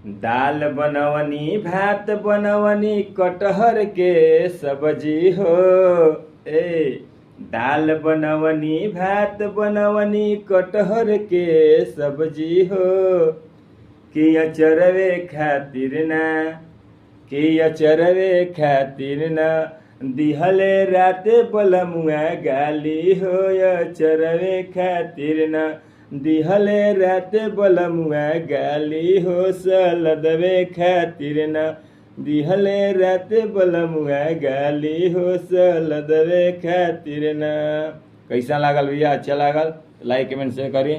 दाल बनवनी भात बनवनी कटहर के सब्जी हो, ए दाल बनवनी भात बनवनी कटहर के सब्जी हो। कि अचरवे खातिर ना, कि अचरवे खातिर ना दिहले राते बलमुआ गाली हो। अचरवे खातिर ना दिहले राते बलमुआ गाली हो। सलदवे खातिर ना दिहले राते बलमुआ गाली हो। सलदवे खातिर ना। कैसा लागल भैया? अच्छा लागल? लाइक कमेंट शेयर करी।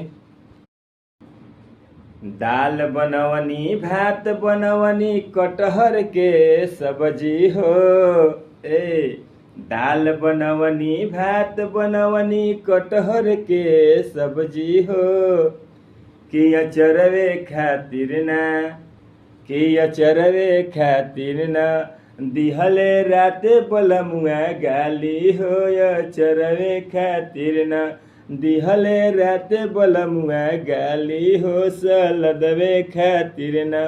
दाल बनवनी भात बनवनी कटहर के सब्जी हो, ए दाल बनवनी भात बनवनी कटहर के सब्जी हो। कि अचरवे खातिर ना, कि अचरवे खातिर ना दिहले राते बलमुआ गाली हो। अचरवे खातिर ना दिहले राते बलमुआ गाली हो। सलदवे खातिर ना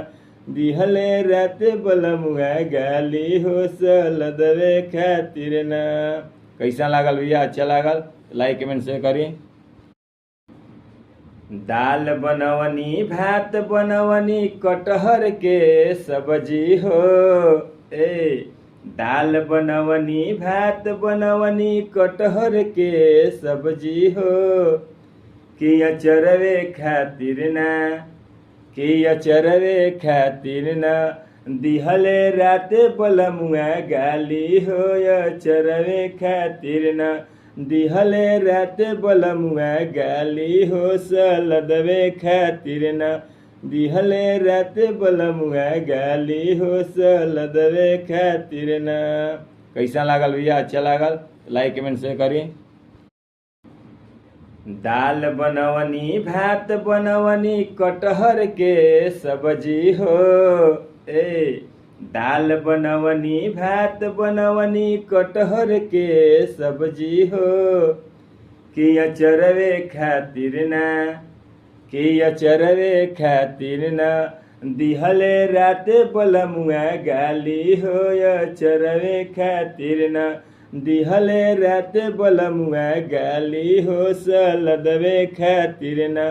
दिहले राते बलमुआ गाली हो। सलदवे खातिर ना। कैसा लागल भैया? अच्छा लागल? लाइक कमेंट शेयर करी। दाल बनवनी भात बनवनी कटहर के सब्जी हो, ए दाल बनवनी भात बनवनी कटहर के सब्जी हो। कि अचरवे खातिर ना, कि अचरवे खातिर ना दिहले राते बलमुआ गाली हो। अचरवे खातिर ना दिहले राते बलमुआ गाली हो। सलदवे खातिर ना दिहले राते बलमुआ गाली हो। सलदवे खातिर ना। कैसा लागल भैया? अच्छा लागल? लाइक कमेंट शेयर करी। दाल बनवनी भात बनवनी कटहर के सब्जी हो, ए दाल बनवनी भात बनवनी कटहर के सब्जी हो। कि अचरवे खातिर ना, कि अचरवे खातिर ना दिहले राते बलमुआ गाली हो। अचरवे खातिर ना दिहले राते बलमुआ गाली हो। सलदवे खातिर ना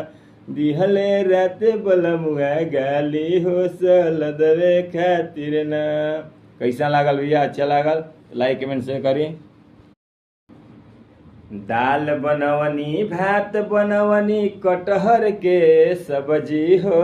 दिहले राते बलमुआ गाली हो। सलदवे खातिर ना। कैसा लागल भैया? अच्छा लागल? लाइक कमेंट शेयर करी। दाल बनवनी भात बनवनी कटहर के सब्जी हो।